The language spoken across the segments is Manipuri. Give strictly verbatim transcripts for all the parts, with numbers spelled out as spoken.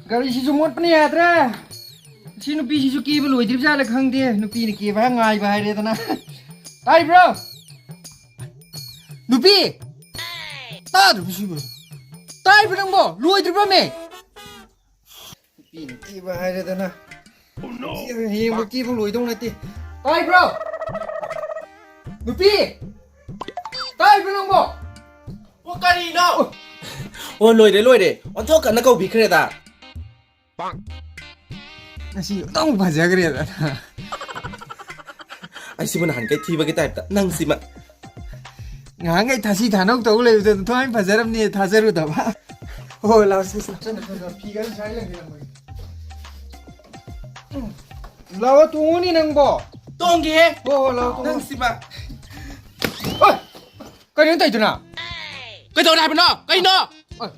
ꯒꯥꯔꯤꯁꯤꯁꯨ ꯃꯣꯠꯄꯅ ꯌꯥꯗ꯭ꯔꯦ꯫ ꯁꯤ ꯅꯨꯄꯤꯁꯤꯁꯨ ꯀꯦꯕ ꯂꯣꯏꯗ꯭ꯔꯤꯕꯖꯥꯠꯂ ꯈꯪꯗꯦ꯫ ꯅꯨꯄꯤꯅ ꯀꯦꯕ ꯍꯥꯏ ꯉꯥꯏꯕ ꯍꯥꯏꯔꯦꯗꯅ꯫ ꯇꯥꯔꯤꯕ꯭ꯔꯣ? ꯅꯨꯄꯤ! ꯇꯥꯗ꯭ꯔꯕꯣ ꯁꯤꯕꯣ? ꯇꯥꯔꯤꯕ꯭ꯔꯣ ꯅꯪꯕꯣ? ꯂꯣꯏꯗ꯭ꯔꯤꯕ꯭ꯔꯃꯦ? ꯅꯨꯄꯤꯅ ꯀꯦꯕ ꯍꯥꯏꯔꯦꯗꯅ꯫ ꯍꯌꯦꯡꯕꯨ ꯀꯦꯕ ꯂꯣꯏꯗꯧ ꯅꯠꯇꯦ꯫ ꯇꯥꯔꯤꯕ꯭ꯔꯣ? ꯅꯨꯄꯤ! ꯇꯥꯔꯤꯕ꯭ꯔꯣ ꯅꯪꯕꯣ? ꯑꯣ, ꯀꯔꯤꯅꯣ? ꯑꯣ, ꯂꯣꯏꯔꯦ, ꯂꯣꯏꯔꯦ꯫ ꯑꯣꯟꯊꯣꯛꯀꯟꯅ ꯀꯧꯕꯤꯈ꯭ꯔꯦꯗ꯫ ꯉꯁꯤ ꯑꯣꯟꯊꯣꯛ ꯐꯖꯈ꯭ꯔꯦꯗ꯫ ꯑꯩꯁꯤꯕꯨ ꯅꯍꯥꯟꯈꯩ ꯊꯤꯕꯒꯤ ꯇꯥꯏꯞꯇ ꯅꯪꯁꯤꯃ꯫ ꯉꯍꯥꯟꯈꯩ ꯊꯥꯁꯤ ꯊꯥꯅꯧ ꯇꯧ ꯂꯩꯕꯗ ꯊꯋꯥꯏ ꯐꯖꯔꯝꯅꯤ ꯊꯥꯖꯔꯨꯗꯕ꯫ ꯍꯣ, ꯂꯥꯛꯑꯣ, ꯁꯦ, ꯁꯦ꯫ ꯆꯠꯂꯣ, ꯆꯠꯂꯣ, ꯐꯤꯒ ꯁ꯭ꯋꯥꯏ ꯂꯪꯒꯦ, ꯂꯪꯒꯦ꯫ ꯂꯥꯛꯑꯣ, ꯇꯣꯡꯉꯨꯅꯤ ꯅꯪꯕꯣ꯫ ꯇꯣꯡꯒꯦꯍꯦ꯫ ꯍꯣ, ꯍꯣ, ꯂꯥꯛꯑꯣ, ꯇꯣꯡꯉꯣ꯫ ꯅꯪꯁꯤꯃ꯫ ꯑꯣꯏ! ꯀꯩꯅꯣ ꯇꯧꯔꯤꯗꯨꯅ? ꯀꯩꯗꯧꯔꯦ ꯍꯥꯏꯕꯅꯣ? ꯀꯩꯅꯣ? ꯑꯣꯏ!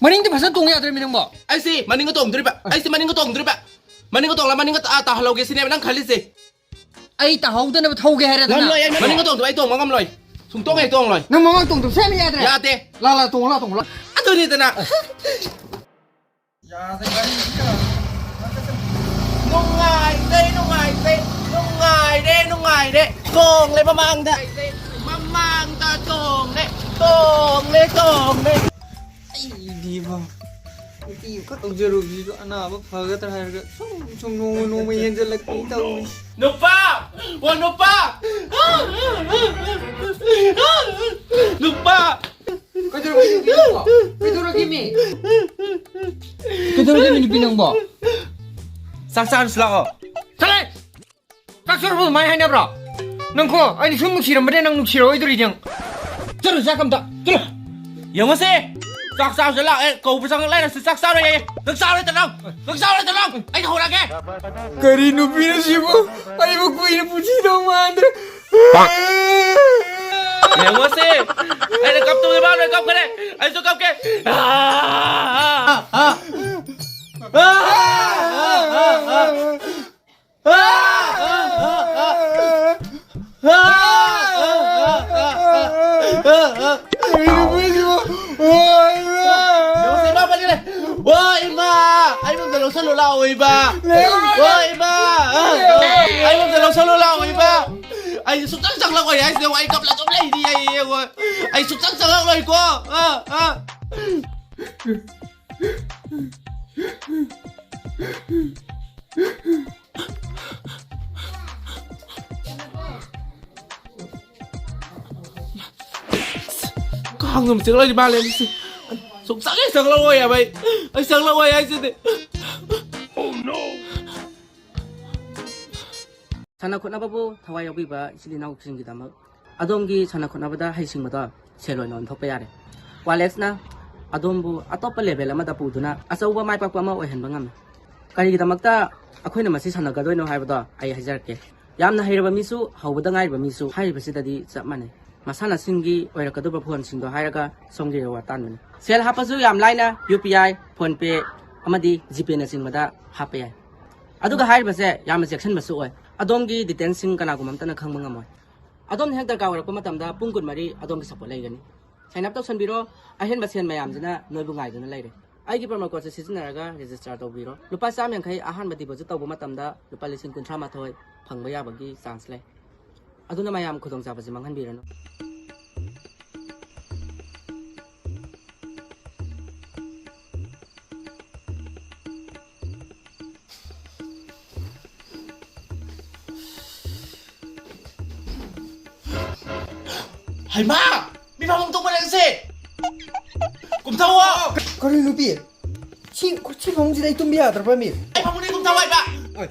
ꯃꯅꯤꯡꯗꯤ ꯐꯖꯅ ꯇꯣꯡ ꯌꯥꯗ꯭ꯔꯦꯃꯤ ꯅꯪꯕꯣ꯫ ꯑꯩꯁꯤ ꯃꯅꯤꯡꯒ ꯇꯣꯡꯗꯣꯔꯤꯕ꯫ ꯑꯩꯁꯤ ꯃꯅꯤꯡꯒ ꯇꯣꯡꯗꯣꯔꯤꯕ꯫ ꯃꯅꯤꯡꯒ ꯇꯣꯡꯂ ꯃꯅꯤꯡꯒ ꯑꯥ ꯇꯥꯍꯜꯍꯧꯒꯦ ꯁꯤꯅꯦꯕ ꯅꯪ ꯈꯜꯂꯤꯁꯦ꯫ ꯑꯩ ꯇꯥꯍꯧꯗꯅꯕ ꯊꯧꯒꯦ ꯍꯥꯏꯔꯗꯅ꯫ ꯉꯝꯂꯣꯏ, ꯑꯩ ꯃꯅꯤꯡꯒ ꯇꯣꯡꯗꯣꯏꯕ, ꯑꯩ ꯇꯣꯡꯕ ꯉꯝꯂꯣꯏ꯫ ꯁꯨꯡꯇꯣꯡ ꯍꯦꯛ ꯇꯣꯡꯂꯣꯏ꯫ ꯅꯪ ꯃꯃꯥꯡ ꯇꯣꯡꯗꯕ ꯁꯨꯡꯌꯥ ꯌꯥꯗ꯭ꯔꯦ꯫ ꯌꯥꯗꯦ꯫ ꯂꯥ, ꯂꯥ, ꯇꯣꯡꯉꯣ, ꯂꯥ, ꯇꯣꯡꯉꯣ, ꯂꯥ꯫ ꯑꯗꯨꯅꯤꯗꯅ꯫ ꯌꯥꯗꯦ, ꯒꯥꯔꯤ ꯌꯥꯗꯦ꯫ ꯅꯨꯡꯉꯥꯏꯖꯩ, ꯅꯨꯡꯉꯥꯏꯖꯩ, ꯅꯨꯡꯉꯥꯏꯔꯦ, ꯅꯨꯡꯉꯥꯏꯔꯦ꯫ ꯇꯣꯡꯂꯦ ꯃꯃꯥꯡꯗ꯫ ꯃꯃꯥꯡꯗ ꯇꯣꯡꯂꯦ, ꯇꯣꯡꯂꯦ, ꯇꯣꯡꯂꯦ꯫ ꯑꯩꯗꯤꯕ, ꯅꯨꯄꯤ ꯑꯃꯈꯛ ꯂꯧꯖꯔꯨꯕꯁꯤꯁꯨ ꯑꯅꯥꯕ ꯐꯒꯗ꯭ꯔꯥ ꯍꯥꯏꯔꯒ ꯁꯨꯝ, ꯁꯨꯝ ꯅꯣꯡꯃ, ꯅꯣꯡꯃ ꯍꯦꯟꯖꯜꯂꯛꯄꯤ ꯇꯧꯔꯤꯁꯤ꯫ ꯅꯨꯄꯥ! ꯑꯣ, ꯅꯨꯄꯥ! ꯅꯨꯄꯥ! ꯀꯩꯗꯧꯔꯒꯦ, ꯅꯨꯄꯤ ꯅꯪꯕꯣ? ꯀꯩꯗꯧꯔꯒꯦ, ꯃꯤ? ꯀꯩꯗꯧꯔꯒꯦ, ꯃꯤ ꯅꯨꯄꯤ ꯅꯪꯕꯣ? ꯆꯥꯛ ꯆꯥꯔꯨꯁꯤ ꯂꯥꯛꯑꯣ꯫ ꯆꯠꯂꯦ! ꯆꯥꯛ ꯆꯥꯔꯨꯕ ꯑꯗꯨꯃꯥꯏꯅ ꯍꯥꯏꯅꯕ꯭ꯔꯣ? ꯅꯪꯀꯣ, ꯑꯩꯅ ꯁꯨꯝ ꯅꯨꯡꯁꯤꯔꯝꯕꯅꯦ, ꯅꯪ ꯅꯨꯡꯁꯤꯔꯛꯑꯣꯏꯗꯣꯔꯤ ꯅꯪ꯫ ꯆꯠꯂꯨ, ꯆꯥꯛ ꯑꯝꯇ, ꯆꯠꯂꯨ꯫ ꯌꯦꯡꯉꯨꯁꯦ, ꯆꯥꯛ ꯆꯥꯔꯨꯁꯤ ꯂꯥꯛꯑꯦ, ꯀꯧꯕ ꯆꯪꯉꯛ ꯂꯩꯔꯁꯨ ꯆꯥꯛ ꯆꯥꯔꯣꯏ ꯍꯥꯏꯌꯦ꯫ ꯅꯪ ꯆꯥꯔꯣꯏꯗ ꯅꯪ, ꯅꯪ ꯆꯥꯔꯣꯏꯗ ꯅꯪ, ꯑꯩꯅ ꯍꯧꯔꯛꯑꯒꯦ꯫ ꯀꯔꯤ ꯅꯨꯄꯤꯅꯣ ꯁꯤꯕꯨ? ꯑꯩꯕꯨ ꯀꯨꯏꯅ ꯄꯨꯟꯁꯤꯗꯧ ꯃꯥꯟꯗ꯭ꯔꯦ꯫ ꯌꯦꯡꯉꯨꯁꯦ, ꯑꯩꯅ ꯀꯞꯇꯕꯗ ꯃꯥ ꯂꯣꯏ ꯀꯞꯈ꯭ꯔꯦ, ꯑꯩꯁꯨ ꯀꯞꯀꯦ꯫ ꯀꯔꯤ ꯅꯨꯄꯤꯁꯤꯕꯨ? ꯌꯦꯡꯉꯨꯁꯦ, ꯃꯥ ꯄꯥꯏꯁꯤꯜꯂꯦ꯫ ꯑꯣ ꯏꯃꯥ! ꯑꯩꯉꯣꯟꯗ ꯂꯧꯁꯜꯂꯨ ꯂꯥꯛꯑꯣ ꯏꯃꯥ! ꯑꯣ ꯏꯃꯥ! ꯑꯩꯉꯣꯟꯗ ꯂꯧꯁꯜꯂꯨ ꯂꯥꯛꯑꯣ ꯏꯃꯥ! ꯑꯩ ꯁꯨꯛꯆꯪ ꯆꯪꯂꯛꯑꯣꯏ ꯍꯥꯏꯁꯤꯗꯤ, ꯑꯩ ꯀꯞꯂ ꯑꯗꯨꯝ ꯂꯩꯅꯤ ꯑꯩ, ꯌꯦꯡꯉꯣ꯫ ꯑꯩ ꯁꯨꯛꯆꯪ ꯆꯪꯂꯛꯂꯣꯏꯀꯣ꯫ ꯑꯥ, ꯑꯥ꯫ ꯀꯥꯡ ꯑꯃ ꯆꯤꯛꯂꯗꯤ ꯃꯥꯜꯂꯦ ꯃꯁꯤ꯫ ꯁꯨꯛꯆꯪ ꯍꯦꯛ ꯆꯪꯂꯛꯂꯣꯏ ꯍꯥꯏꯕ ꯑꯩ꯫ ꯑꯩ ꯆꯪꯂꯛꯂꯣꯏ ꯍꯥꯏꯁꯤꯗꯤ꯫ ꯁꯥꯟꯅ ꯈꯣꯠꯅꯕꯕꯨ ꯊꯋꯥꯏ ꯌꯥꯎꯕꯤꯕ ꯏꯆꯤꯜ ꯏꯅꯥꯎꯁꯤꯡꯒꯤꯗꯃꯛ ꯑꯗꯣꯝꯒꯤ ꯁꯥꯟꯅ ꯈꯣꯠꯅꯕꯗ ꯍꯩꯁꯤꯡꯕꯗꯣ ꯁꯦꯜ ꯑꯣꯏꯅ ꯑꯣꯟꯊꯣꯛꯄ ꯌꯥꯔꯦ꯫ ꯋꯥꯂꯦꯛꯁꯅ ꯑꯗꯣꯝꯕꯨ ꯑꯇꯣꯞꯄ ꯂꯦꯚꯦꯜ ꯑꯃꯗ ꯄꯨꯗꯨꯅ ꯑꯆꯧꯕ ꯃꯥꯏ ꯄꯥꯛꯄ ꯑꯃ ꯑꯣꯏꯍꯟꯕ ꯉꯝꯃꯤ꯫ ꯀꯔꯤꯒꯤꯗꯃꯛꯇ ꯑꯩꯈꯣꯏꯅ ꯃꯁꯤ ꯁꯥꯟꯅꯒꯗꯣꯏꯅꯣ ꯍꯥꯏꯕꯗꯣ ꯑꯩ ꯍꯥꯏꯖꯔꯛꯀꯦ꯫ ꯌꯥꯝꯅ ꯍꯩꯔꯕ ꯃꯤꯁꯨ, ꯍꯧꯕꯗ ꯉꯥꯏꯔꯤꯕ ꯃꯤꯁꯨ ꯍꯥꯏꯔꯤꯕꯁꯤꯗꯗꯤ ꯆꯞ ꯃꯥꯟꯅꯩ꯫ ꯃꯁꯥꯟꯅꯁꯤꯡꯒꯤ ꯑꯣꯏꯔꯛꯀꯗꯧꯕ ꯐꯣꯟꯁꯤꯡꯗꯣ ꯍꯥꯏꯔꯒ ꯁꯣꯝꯒꯤ ꯔꯤꯋꯥꯔꯗ ꯇꯥꯟꯕꯅꯤ꯫ ꯁꯦꯜ ꯍꯥꯞꯄꯁꯨ ꯌꯥꯝ ꯂꯥꯏꯅ ꯌꯨ ꯄꯤ ꯑꯥꯏ, ꯐꯣꯟ ꯄꯦ ꯑꯃꯗꯤ ꯖꯤꯄꯦꯅꯆꯤꯡꯕꯗ ꯍꯥꯞꯄ ꯌꯥꯏ꯫ ꯑꯗꯨꯒ ꯍꯥꯏꯔꯤꯕꯁꯦ ꯌꯥꯝꯅ ꯆꯦꯛꯁꯤꯟꯕꯁꯨ ꯑꯣꯏ꯫ ꯑꯗꯣꯝꯒꯤ ꯗꯤꯇꯦꯜꯁꯤꯡ ꯀꯅꯥꯒꯨꯝꯕ ꯑꯝꯇꯅ ꯈꯪꯕ ꯉꯝꯃꯣꯏ꯫ ꯑꯗꯣꯝꯅ ꯍꯦꯛ ꯗꯔꯀꯥꯔ ꯑꯣꯏꯔꯛꯄ ꯃꯇꯝꯗ ꯄꯨꯡ ꯀꯨꯟꯃꯔꯤ ꯑꯗꯣꯝꯒꯤ ꯁꯞꯄꯣꯔꯠ ꯂꯩꯒꯅꯤ꯫ ꯁꯥꯏꯟ ꯑꯞ ꯇꯧꯁꯟꯕꯤꯔꯣ, ꯑꯍꯦꯟꯕ ꯁꯦꯟ ꯃꯌꯥꯝꯁꯤꯅ ꯅꯣꯏꯕꯨ ꯉꯥꯏꯗꯨꯅ ꯂꯩꯔꯦ꯫ ꯑꯩꯒꯤ ꯄ꯭ꯔꯣꯃꯣ ꯀꯣꯗꯁꯦ ꯁꯤꯖꯤꯟꯅꯔꯒ ꯔꯦꯖꯤꯁꯇꯥꯔ ꯇꯧꯕꯤꯔꯣ꯫ ꯂꯨꯄꯥ ꯆꯥꯝꯃ ꯌꯥꯡꯈꯩ ꯑꯍꯥꯟꯕ ꯗꯤꯄꯣꯖꯤꯠ ꯇꯧꯕ ꯃꯇꯝꯗ ꯂꯨꯄꯥ ꯂꯤꯁꯤꯡ ꯀꯨꯟꯊ꯭ꯔꯥ ꯃꯥꯊꯣꯏ ꯐꯪꯕ ꯌꯥꯕꯒꯤ ꯆꯥꯟꯁ ꯂꯩ꯫ ꯑꯗꯨꯅ ꯃꯌꯥꯝ ꯈꯨꯗꯣꯡꯆꯥꯕꯁꯤ ꯃꯥꯡꯍꯟꯕꯤꯔꯅꯨ꯫ ꯍꯩꯃꯥ! ꯃꯤ ꯐꯃꯨꯡ ꯇꯨꯝꯕ ꯂꯩꯔꯁꯦ! ꯀꯨꯝꯊꯧꯑꯣ! ꯀꯔꯤ ꯅꯨꯄꯤ? ꯁꯤ, ꯁꯤ ꯐꯃꯨꯡꯁꯤꯗ ꯑꯩ ꯇꯨꯝꯕ ꯌꯥꯗ꯭ꯔꯕ ꯃꯤ? ꯑꯩ ꯐꯃꯨꯡꯗ ꯀꯨꯝꯊꯧ ꯍꯥꯏꯕ!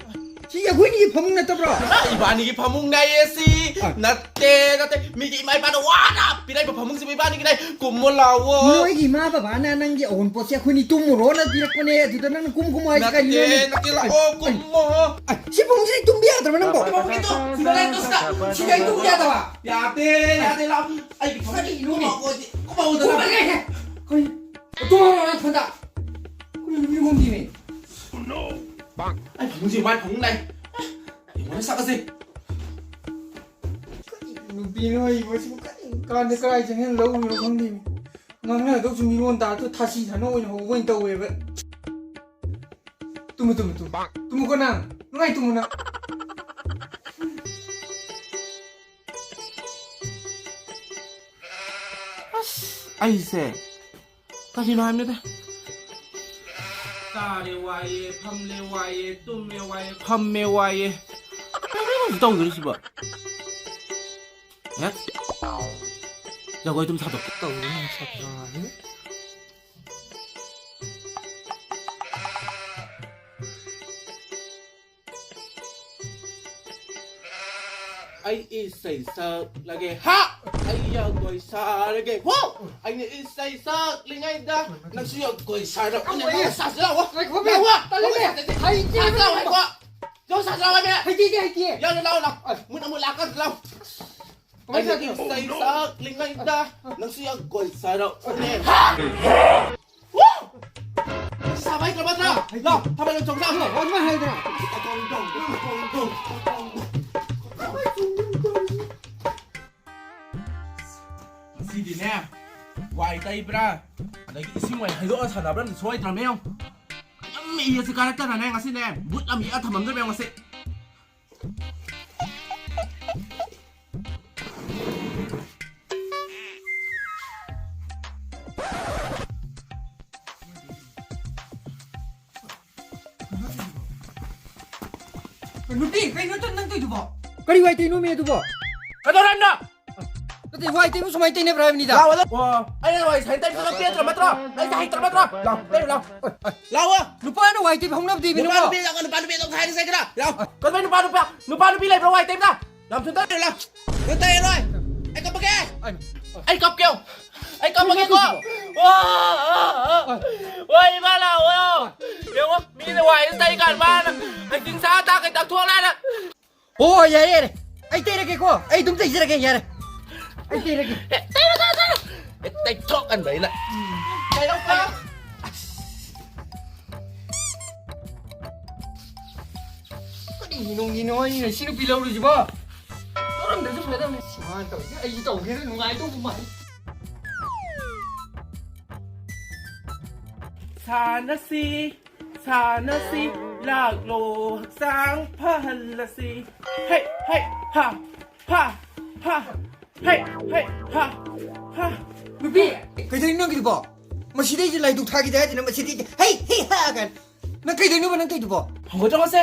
ꯁꯤ ꯑꯩꯈꯣꯏꯒꯤ ꯐꯃꯨꯡ ꯅꯠꯇꯕ꯭ꯔꯣ? ꯏꯕꯥꯅꯤꯒꯤ ꯐꯃꯨꯡ ꯉꯥꯏꯌꯦ ꯁꯤ! ꯑ꯫ ꯅꯠꯇꯦ, ꯅꯠꯇꯦ, ꯃꯤꯒꯤ ꯏꯃꯥ ꯏꯄꯥꯅ ꯋꯥꯅ ꯄꯤꯔꯛꯏꯕ ꯐꯃꯨꯡꯁꯤꯕꯨ ꯏꯕꯥꯅꯤꯒꯤꯅꯦ! ꯀꯨꯝꯃꯣ ꯂꯥꯛꯑꯣ! ꯅꯣꯏꯒꯤ ꯏꯃꯥ ꯕꯕꯥꯅ ꯅꯪꯒꯤ ꯑꯋꯨꯟꯄꯣꯠꯁꯦ ꯑꯩꯈꯣꯏꯅꯤ ꯇꯨꯝꯃꯨꯔꯣꯅ ꯄꯤꯔꯛꯄꯅꯦ, ꯑꯗꯨꯗ ꯅꯪꯅ ꯀꯨꯝ ꯀꯨꯝꯃꯣ ꯍꯥꯏꯁꯦ ꯅꯠꯇꯦ, ꯀꯔꯤꯅꯣꯅꯦ? ꯅꯠꯇꯦ, ꯂꯥꯛꯑꯣ, ꯀꯨꯝꯃꯣ! ꯑ, ꯁꯤ ꯐꯃꯨꯡꯁꯤꯗ ꯑꯩ ꯇꯨꯝꯕ ꯌꯥꯗ꯭ꯔꯕ ꯅꯪꯕꯣ? ꯐꯃꯨꯡꯒꯤꯗꯣ ꯁꯤꯗ ꯂꯩ, ꯁꯤꯗ, ꯁꯤꯗ ꯑꯩ ꯇꯨꯝꯕ ꯌꯥꯗꯕ? ꯌꯥꯗꯦ, ꯌꯥꯗꯦ, ꯂꯥꯛꯑꯣ! ꯑꯩꯒꯤ ꯐꯃꯨꯡ ꯀꯔꯤꯅꯣꯅꯦ? ꯀꯨꯝꯃꯣ, ꯀꯨꯝꯃꯣ, ꯀꯨꯝꯃꯣ! ꯀꯨꯝꯃꯒꯦ! ꯀꯔꯤ? ꯇꯨꯝꯃꯣ, ꯅꯊꯟꯗ! ꯀꯔꯤꯅꯣ, ꯃꯤ ꯑꯣꯟꯗꯦꯅꯦ? ꯑꯩ ꯐꯃꯨꯡꯁꯦ ꯃꯥꯏ ꯐꯃꯨꯡ ꯂꯩ꯫ ꯌꯦꯡꯉꯣꯅꯦ ꯁꯛ ꯑꯁꯦ꯫ ꯀꯔꯤ ꯅꯨꯄꯤꯅꯣ ꯑꯩꯕꯣ ꯁꯤꯕꯨ ꯀꯔꯤ ꯀꯥꯟꯗ ꯀꯗꯥꯏ ꯆꯪꯍꯟ ꯂꯧꯔꯤꯅꯣ ꯈꯪꯗꯦꯅꯦ꯫ ꯉꯥꯡꯅꯗꯧꯁꯨ ꯃꯤꯔꯣꯟ ꯇꯥꯗꯣ ꯊꯥꯁꯤ ꯊꯥꯅ ꯑꯣꯏꯅ ꯍꯧꯕ ꯑꯣꯏꯅ ꯇꯧꯋꯦꯕ꯫ Tamu, Tamu, Tamu. ꯇꯨꯝꯃꯨꯀꯣ ꯅꯪ꯫ ꯅꯨꯡꯉꯥꯏ ꯇꯨꯝꯃꯨ ꯅꯪ꯫ ꯑꯁ, ꯑꯩꯁꯦ ꯀꯔꯤꯅꯣ ꯍꯥꯏꯕꯅꯤꯗ꯫ ꯆꯥꯔꯦ ꯋꯥꯏꯌꯦ, ꯐꯝꯂꯦ ꯋꯥꯏꯌꯦ, ꯇꯨꯝꯃꯦ ꯋꯥꯏꯌꯦ, ꯐꯝꯃꯦ ꯋꯥꯏꯌꯦ꯫ ꯀꯔꯤꯅꯣ ꯍꯧꯖꯤꯛ ꯇꯧꯗꯣꯔꯤꯁꯤꯕꯣ? ꯍꯦꯛ ꯖꯒꯣꯏ ꯑꯗꯨꯝ ꯁꯥꯗꯣꯛꯀꯦ꯫ ꯇꯧꯔꯤꯅꯦ ꯁꯥꯇ꯭ꯔꯥꯁꯦ꯫ ꯑꯩ ꯏꯁꯩ ꯁꯛꯂꯒꯦ ꯍꯥ! ꯑꯩ ꯖꯒꯣꯏ ꯁꯥꯔꯒꯦ ꯍꯣ! ꯑꯩꯅ ꯏꯁꯩ ꯁꯛꯂꯤꯉꯩꯗ ꯅꯪꯁꯨ ꯖꯒꯣꯏ ꯁꯥꯔꯛꯑꯣꯅꯦ꯫ ꯑꯃꯨꯛ ꯂꯥꯛꯑꯣ, ꯁꯥꯁꯤ ꯂꯥꯛꯑꯣ꯫ ꯉꯥꯏꯈꯣ, ꯂꯥꯛꯑꯣ, ꯇꯜꯂꯦ꯫ ꯂꯥꯛꯑꯣ, ꯁꯥꯁꯤ ꯂꯥꯛꯑꯣ꯫ ꯍꯩꯇꯦ, ꯁꯥꯁꯤ ꯂꯥꯛꯑꯣ, ꯍꯩꯇꯦ꯫ ꯉꯥꯏꯈꯣ꯫ ꯖꯒꯣꯏ ꯁꯥꯁꯤ ꯂꯥꯛꯑꯣ, ꯍꯩꯇꯦ, ꯍꯩꯇꯦ꯫ ꯌꯥꯔꯦ, ꯂꯥꯛꯑꯣ, ꯂꯥꯛꯑꯣ꯫ ꯃꯨꯠ ꯑꯃꯨꯛ ꯂꯥꯛꯀꯥꯟꯗ ꯂꯥꯛꯑꯣ꯫ ꯀꯃꯥꯏꯅ ꯑꯩꯅ ꯁꯥꯗꯣꯏꯅꯣ? ꯏꯁꯩ ꯁꯛꯂꯤꯉꯩꯗ ꯅꯪꯁꯨ ꯖꯒꯣꯏ ꯁꯥꯔꯛꯑꯣꯅꯦ꯫ ꯍꯥ! ꯁꯥꯕ ꯍꯩꯇ꯭ꯔꯕ ꯅꯠꯇ꯭ꯔꯥ? ꯂꯥꯎ, ꯊꯥꯕꯜ ꯂꯣꯏ ꯆꯣꯡꯁꯤ ꯂꯥꯎ꯫ ꯑꯣ, ꯑꯗꯨꯃꯥꯏꯅ ꯍꯥꯏꯗꯅ꯫ ꯉꯁꯤꯗꯤꯅꯦ, ꯋꯥꯏ ꯇꯩꯕ꯭ꯔꯥ, ꯑꯗꯒꯤ ꯏꯁꯤꯡ ꯋꯥꯏ ꯍꯩꯗꯣꯛꯑ ꯁꯥꯟꯅꯕ꯭ꯔꯥ ꯑꯝꯇ ꯁꯣꯏꯗ꯭ꯔꯕꯅꯦ ꯌꯦꯡꯉꯨ꯫ ꯑꯗꯨꯝ ꯃꯤ ꯑꯁꯤ ꯀꯥꯔꯛꯇꯅꯅꯦ ꯉꯁꯤꯅꯦ, ꯕꯨꯠ ꯑꯃ ꯌꯦꯛꯑ ꯊꯝꯃꯝꯗ꯭ꯔꯕ ꯌꯦꯡꯉꯨ ꯉꯁꯤ꯫ ꯅꯨꯄꯤ, ꯀꯩꯅꯣ ꯅꯪ ꯇꯧꯏꯗꯨꯕꯣ? ꯀꯔꯤ ꯋꯥꯏ ꯇꯩꯅꯣꯃꯤ ꯑꯗꯨꯕꯣ? ꯀꯩꯗꯧꯔꯦ ꯍꯥꯏꯕꯅꯣ? ꯅꯠꯇꯦ, ꯋꯥꯏ ꯇꯩꯕꯨ ꯁꯨꯃꯥꯏꯅ ꯇꯩꯅꯕ꯭ꯔꯥ ꯍꯥꯏꯕꯅꯤꯗ꯫ ꯂꯥꯎ, ꯂꯥꯎ꯫ ꯑꯣ, ꯑꯩꯅ ꯋꯥꯏ ꯁꯥꯏꯅ ꯇꯩꯕꯗꯣ ꯅꯪ ꯄꯦꯟꯗ꯭ꯔꯕ ꯅꯠꯇ꯭ꯔꯣ? ꯑꯩꯁꯦ ꯍꯩꯇ꯭ꯔꯕ ꯅꯠꯇ꯭ꯔꯣ? ꯂꯥꯎ, ꯇꯩꯔꯨ ꯂꯥꯎ꯫ ꯂꯥꯎꯑꯣ꯫ ꯅꯨꯄꯥꯅ ꯋꯥꯏ ꯇꯩꯕ ꯍꯧꯅꯕꯗꯤ ꯅꯨꯄꯥ ꯏꯕꯨꯡꯉꯣ꯫ ꯅꯨꯄꯤ ꯂꯥꯛꯑꯣ, ꯅꯨꯄꯥ ꯅꯨꯄꯤ ꯑꯗꯨꯝ ꯈꯥꯏꯔꯁꯦ ꯀꯩꯅꯣ? ꯂꯥꯎ꯫ ꯀꯩꯗꯧꯕꯩ ꯅꯨꯄꯥ ꯅꯨꯄꯥ? ꯅꯨꯄꯥ ꯅꯨꯄꯤ ꯂꯩꯕ꯭ꯔꯣ ꯋꯥꯏ ꯇꯩꯕꯗ? ꯌꯥꯝ ꯊꯨꯅ ꯇꯩꯔꯨ ꯂꯥꯎ꯫ ꯅꯪ ꯇꯩꯔꯔꯣꯏ꯫ ꯑꯩ ꯀꯞꯄꯒꯦ꯫ ꯑꯩ ꯀꯞꯀꯦ꯫ ꯑꯩ ꯀꯞꯄꯒꯦꯀꯣ꯫ ꯋꯥ, ꯋꯥ, ꯋꯥ꯫ ꯋꯥ, ꯏꯃꯥ ꯂꯥꯛꯑꯣ꯫ ꯌꯦꯡꯉꯣ, ꯃꯤꯅ ꯋꯥꯏ ꯇꯩ ꯀꯥꯟ ꯃꯥꯅ ꯑꯩ ꯆꯤꯡꯁꯥ ꯇꯥꯛꯀꯩ ꯇꯛꯊꯣꯛꯂꯦꯅ꯫ ꯑꯣ, ꯌꯥꯔꯦ, ꯌꯥꯔꯦ꯫ ꯑꯩ ꯇꯩꯔꯒꯦꯀꯣ꯫ ꯑꯩ ꯑꯗꯨꯝ ꯇꯩꯖꯔꯒꯦ, ꯌꯥꯔꯦ꯫ ꯑꯩ ꯇꯩꯔꯒꯦ꯫ ꯑꯦ, ꯇꯩꯔꯣ, ꯇꯩꯔꯣ, ꯇꯩꯔꯣ꯫ ꯑꯦ, ꯇꯩꯊꯣꯛꯍꯟꯕ ꯑꯩꯅ꯫ ꯀꯩꯗꯧꯕ? ꯀꯔꯤꯅꯣ, ꯀꯔꯤꯅꯣ ꯑꯩꯅ ꯁꯤ ꯅꯨꯄꯤ ꯂꯧꯔꯤꯁꯤꯕꯣ? ꯂꯧꯔꯝꯗ꯭ꯔꯁꯨ ꯐꯗꯧꯅꯤ꯫ ꯁꯤ ꯃꯥꯅ ꯇꯧꯔꯤꯁꯦ ꯑꯩꯁꯨ ꯇꯧꯒꯦꯗ ꯅꯨꯡꯉꯥꯏꯗꯧꯕ ꯃꯥꯜꯂꯤ꯫ ꯁꯥꯟꯅꯁꯤ, ꯁꯥꯟꯅꯁꯤ, ꯂꯥꯛꯂꯣ, ꯍꯛꯆꯥꯡ ꯐꯍꯜꯂꯁꯤ꯫ ꯍꯦ, ꯍꯦ, ꯍꯥ, ꯍꯥ, ꯍꯥ, ꯍꯦ, ꯍꯦ, ꯍꯥ, ꯍꯥ꯫ ꯅꯨꯄꯤ, ꯀꯩꯗꯧꯔꯤꯅꯣ ꯅꯪꯒꯤꯗꯨꯕꯣ? ꯃꯁꯤꯗꯩꯁꯤ ꯂꯥꯏꯗꯨꯛ ꯊꯥꯈꯤꯗꯦ ꯍꯥꯏꯗꯅ ꯃꯁꯤꯗꯤ ꯍꯩ, ꯍꯤ, ꯍꯥ ꯀꯥꯏꯅ꯫ ꯅꯪ ꯀꯩꯗꯧꯔꯤꯅꯣꯕ ꯅꯪ ꯇꯧꯔꯤꯗꯨꯕꯣ? ꯍꯧꯒꯠꯇ꯭ꯔꯣ ꯃꯁꯦ?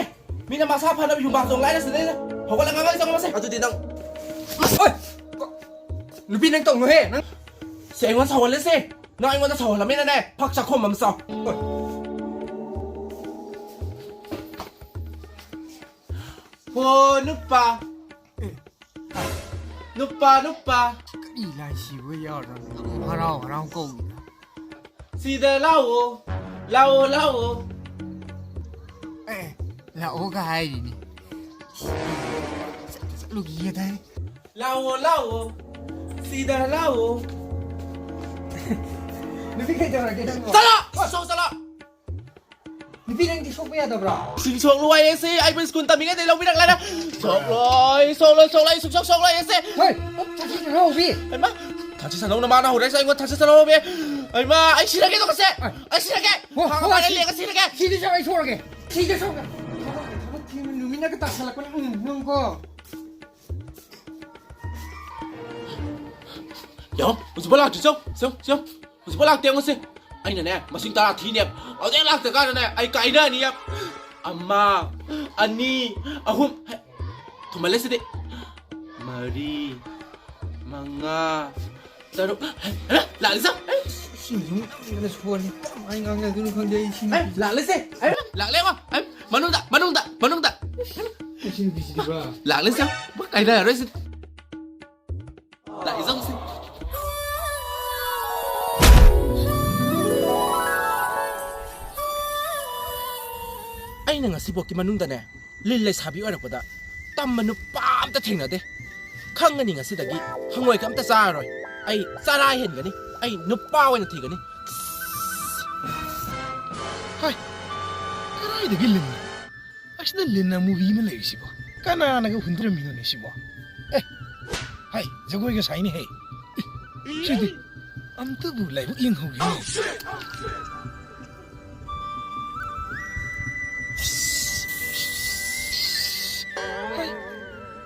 ꯃꯤꯅ ꯃꯁꯥ ꯐꯅꯕ ꯌꯨꯝꯕꯥ ꯆꯣꯡ ꯂꯥꯏꯔ ꯁꯤꯗꯩꯗ꯫ ꯍꯧꯒꯠꯂꯒ ꯉꯥꯡꯉꯛꯏ ꯆꯪꯉꯣ ꯃꯁꯦ꯫ ꯑꯗꯨꯗꯤ ꯅꯪ, ꯑꯣꯏ! ꯅꯨꯄꯤ ꯅꯪ ꯇꯧꯅꯨꯍꯦ, ꯅꯪ꯫ ꯁꯦ ꯑꯩꯉꯣꯟꯗ ꯁꯥꯎꯍꯜꯂꯦ ꯁꯦ꯫ ꯅꯪ ꯑꯩꯉꯣꯟꯗ ꯁꯥꯎꯍꯜꯂꯝꯃꯤꯅꯅꯦ, ꯐꯛ ꯆꯥꯛꯈꯣꯝ ꯑꯃ ꯆꯥꯎ꯫ ꯍꯣ ꯅꯨꯄꯥ, ꯅꯨꯄꯥ, ꯅꯨꯄꯥ꯫ ꯀꯔꯤ ꯂꯥꯏꯁꯤꯕ ꯌꯥꯎꯔꯗꯅ ꯍꯔꯥꯎ ꯍꯔꯥꯎ ꯀꯧꯏꯅ? ꯁꯤꯗ ꯂꯥꯛꯑꯣ, ꯂꯥꯛꯑꯣ, ꯂꯥꯛꯑꯣ꯫ ꯑꯦ, ꯂꯥꯛꯑꯣꯒ ꯍꯥꯏꯔꯤꯅꯤ꯫ ꯆꯠꯂꯨꯈꯤꯒꯦ ꯇꯥꯏ꯫ ꯂꯥꯛꯑꯣ, ꯂꯥꯛꯑꯣ, ꯁꯤꯗ ꯂꯥꯛꯑꯣ꯫ ꯅꯨꯄꯤ ꯀꯩꯗꯧꯔꯒꯦ ꯅꯪꯕꯣ? ꯆꯠꯂꯣ! ꯁꯣ ꯆꯠꯂꯣ! ꯅꯨꯄꯤ ꯅꯪꯗꯤ ꯁꯣꯛꯄ ꯌꯥꯗꯕ꯭ꯔꯣ? ꯁꯤ ꯁꯣꯛꯂꯣꯏ ꯑꯩꯁꯦ, ꯑꯩꯕꯨ ꯁ꯭ꯀꯨꯜ ꯇꯝꯃꯤꯉꯩꯗꯩ ꯂꯧꯕꯤꯔꯛꯂꯦꯅ꯫ ꯁꯣꯛꯂꯣꯏ, ꯁꯣꯛꯂꯣꯏ, ꯁꯣꯛꯂꯣꯏ, ꯁꯨꯡꯁꯣꯛ ꯁꯣꯛꯂꯣꯏ ꯑꯩꯁꯦ꯫ ꯍꯣꯏ, ꯊꯛꯆꯤꯟ ꯆꯠꯍꯧꯕꯤ꯫ ꯍꯩꯃꯥ, ꯊꯛꯆꯤꯟ ꯆꯠꯍꯧꯅ ꯃꯥꯅ ꯍꯧꯔꯛꯏꯁꯦ, ꯑꯩꯉꯣꯟꯗ ꯊꯛꯆꯤꯟ ꯆꯠꯍꯧꯕꯤ꯫ ꯍꯩꯃꯥ, ꯑꯩ ꯁꯤꯔꯒꯦ ꯇꯣꯛꯀꯁꯦ꯫ ꯑꯩ ꯁꯤꯔꯒꯦ꯫ ꯍꯣ, ꯍꯣ, ꯍꯣ, ꯁꯤ-, ꯂꯦꯡꯉ ꯁꯤꯔꯒꯦ꯫ ꯁꯤꯗꯤ ꯁꯣꯛ-, ꯑꯩ ꯁꯣꯛꯑꯒꯦ꯫ ꯁꯤꯗꯤ ꯁꯣꯛꯑꯒꯦ꯫ ꯊꯕꯛ ꯊꯤꯕ ꯅꯨꯃꯤꯠꯅꯒ ꯇꯥꯁꯜꯂꯛꯄꯅꯦ, ꯎꯝ, ꯅꯪꯀꯣ꯫ ꯌꯦꯡꯉꯣ, ꯍꯧꯖꯤꯛꯐꯥꯎ ꯂꯥꯛꯇ꯭ꯔꯤ, ꯆꯣ, ꯆꯣ, ꯆꯣ꯫ ꯍꯧꯖꯤꯛꯐꯥꯎ ꯂꯥꯛꯇꯦ, ꯌꯦꯡꯉꯣꯁꯦ꯫ ꯑꯩꯅꯅꯦ, ꯃꯁꯤꯡ ꯇꯔꯥ ꯊꯤꯅꯦ꯫ ꯍꯧꯖꯤꯛ ꯂꯥꯛꯇ꯭ꯔꯀꯥꯟꯗꯅꯦ, ꯑꯩ ꯀꯥꯏꯅꯅꯤꯌꯦ꯫ ꯑꯃ, ꯑꯅꯤ, ꯑꯍꯨꯝ꯫ ꯍꯦ, ꯊꯨꯃꯜꯂꯦ ꯁꯤꯗꯤ꯫ ꯃꯔꯤ, ꯃꯉꯥ, ꯇꯔꯨꯛ꯫ ꯍꯦ, ꯍꯦ, ꯂꯥꯛꯂꯦ ꯆꯪ꯫ ꯁꯤꯡꯁꯨ ꯌꯥꯝꯅ ꯁꯣꯜꯂꯤ꯫ ꯀꯃꯥꯏꯅ ꯉꯥꯡꯅꯗꯣꯏꯅꯣ ꯈꯪꯗꯦ ꯑꯩ ꯁꯤꯡꯁꯦ꯫ ꯍꯦ, ꯂꯥꯛꯂꯦꯁꯦ꯫ ꯍꯦ, ꯂꯥꯛꯂꯦ ꯌꯦꯡꯉꯣ꯫ ꯍꯦ, ꯃꯅꯨꯡꯗ, ꯃꯅꯨꯡꯗ, ꯃꯅꯨꯡꯗ꯫ ꯁꯤ ꯅꯨꯄꯤꯁꯤꯗꯤꯕ꯫ ꯂꯥꯛꯂꯦꯁꯦ꯫ ꯀꯥꯏꯅꯔꯔꯣꯏꯁꯦ꯫ ꯂꯥꯛꯏ ꯆꯪꯁꯤ꯫ ꯑꯩꯅ ꯉꯁꯤꯐꯥꯎꯒꯤ ꯃꯅꯨꯡꯗꯅꯦ, ꯂꯤꯟ ꯂꯩꯁꯥꯕꯤ ꯑꯣꯏꯔꯛꯄꯗ ꯇꯝꯕ ꯅꯨꯄꯥ ꯑꯝꯇ ꯊꯦꯡꯅꯗꯦ꯫ ꯈꯪꯉꯅꯤ ꯉꯁꯤꯗꯒꯤ ꯍꯪꯉꯣꯏꯒ ꯑꯝꯇ ꯆꯥꯔꯔꯣꯏ꯫ ꯑꯩ ꯆꯔꯥ ꯍꯦꯟꯒꯅꯤ꯫ ꯑꯩ ꯅꯨꯄꯥ ꯑꯣꯏꯅ ꯊꯤꯒꯅꯤ꯫ ꯍꯥꯏ, ꯀꯗꯥꯏꯗꯒꯤ ꯂꯤꯟꯅꯣ? ꯑꯁꯤꯗ ꯂꯤꯟ ꯑꯃꯨꯕꯤ ꯑꯃ ꯂꯩꯔꯤꯁꯤꯕꯣ? ꯀꯅꯥꯅꯒ ꯍꯨꯟꯗ꯭ꯔꯝꯃꯤꯅꯣꯅꯦ ꯁꯤꯕꯣ? ꯑꯦ, ꯍꯥꯏ, ꯖꯒꯣꯏꯒ ꯁꯥꯏꯅꯦꯍꯦ꯫ ꯁꯤꯗꯤ ꯑꯝꯇꯕꯨ ꯂꯥꯏꯕꯛ ꯌꯦꯡꯍꯧꯒꯦꯅꯦ꯫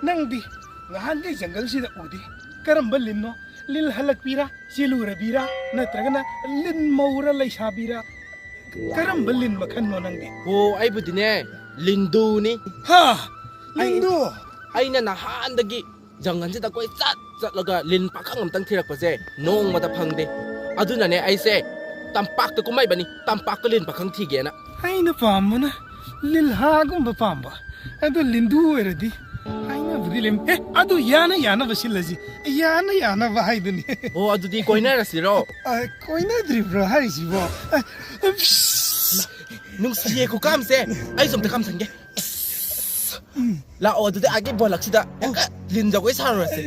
ꯅꯪꯗꯤ ꯉꯍꯥꯟꯈꯩ ꯖꯪꯒꯜꯁꯤꯗ ꯎꯗꯦ꯫ ꯀꯔꯝꯕ ꯂꯤꯟꯅꯣ? ꯂꯤꯜ ꯍꯜꯂꯛꯄꯤꯔꯥ? ꯆꯦꯜꯂꯨꯔꯕꯤꯔꯥ? ꯅꯠꯇ꯭ꯔꯒꯅ ꯂꯤꯟ ꯃꯧꯔ ꯂꯩꯁꯥꯕꯤꯔꯥ? ꯀꯔꯝꯕ ꯂꯤꯟ ꯃꯈꯜꯅꯣ ꯅꯪꯗꯤ? ꯑꯣ, ꯑꯩꯕꯨꯗꯤꯅꯦ, ꯂꯤꯟꯗꯨꯅꯤ꯫ ꯍꯥ? ꯑꯩ- ꯂꯤꯟꯗꯨ? ꯑꯩꯅ ꯅꯍꯥꯟꯗꯒꯤ ꯖꯪꯒꯜꯁꯤꯗ ꯀꯣꯏꯆꯠ ꯆꯠꯂꯒ ꯂꯤꯟ ꯄꯥꯈꯪ ꯑꯝꯇꯪ ꯊꯤꯔꯛꯄꯁꯦ ꯅꯣꯡꯃꯗ ꯐꯪꯗꯦ꯫ ꯑꯗꯨꯅꯅꯦ ꯑꯩꯁꯦ ꯇꯝꯄꯥꯛꯇ ꯀꯨꯝꯃꯛꯏꯕꯅꯤ, ꯇꯝꯄꯥꯛꯇ ꯂꯤꯟ ꯄꯥꯈꯪ ꯊꯤꯒꯦꯅ꯫ ꯑꯩꯅ ꯄꯥꯝꯕꯅ ꯂꯤꯜꯍꯥꯒꯨꯝꯕ ꯄꯥꯝꯕ꯫ ꯑꯗꯣ ꯂꯤꯟꯗꯨ ꯑꯣꯏꯔꯗꯤ ꯍꯥꯏꯅꯕꯗꯤ ꯂꯩ꯫ ꯑꯦ, ꯑꯗꯨ ꯌꯥꯅ ꯌꯥꯅꯕ ꯁꯤꯜꯂꯁꯤ꯫ ꯌꯥꯅ ꯌꯥꯅꯕ ꯍꯥꯏꯗꯨꯅꯤ꯫ ꯑꯣ, ꯑꯗꯨꯗꯤ ꯀꯣꯏꯅꯔꯁꯤꯔꯣ? ꯑ, ꯀꯣꯏꯅꯗ꯭ꯔꯤꯕ꯭ꯔꯣ ꯍꯥꯏꯁꯤꯕꯣ? ꯑ, ꯅꯨꯡꯁꯤꯌꯦ ꯈꯨꯀꯥꯝꯁꯦ꯫ ꯑꯩꯁꯨ ꯑꯝꯇ ꯀꯥꯝꯁꯟꯒꯦ꯫ ꯂꯥꯛꯑꯣ, ꯑꯗꯨꯗꯤ ꯑꯥꯒꯤ ꯕꯣꯂꯛꯁꯤꯗ ꯍꯦꯛꯇ ꯂꯤꯟ ꯖꯒꯣꯏ ꯁꯥꯔꯨꯔꯁꯦ꯫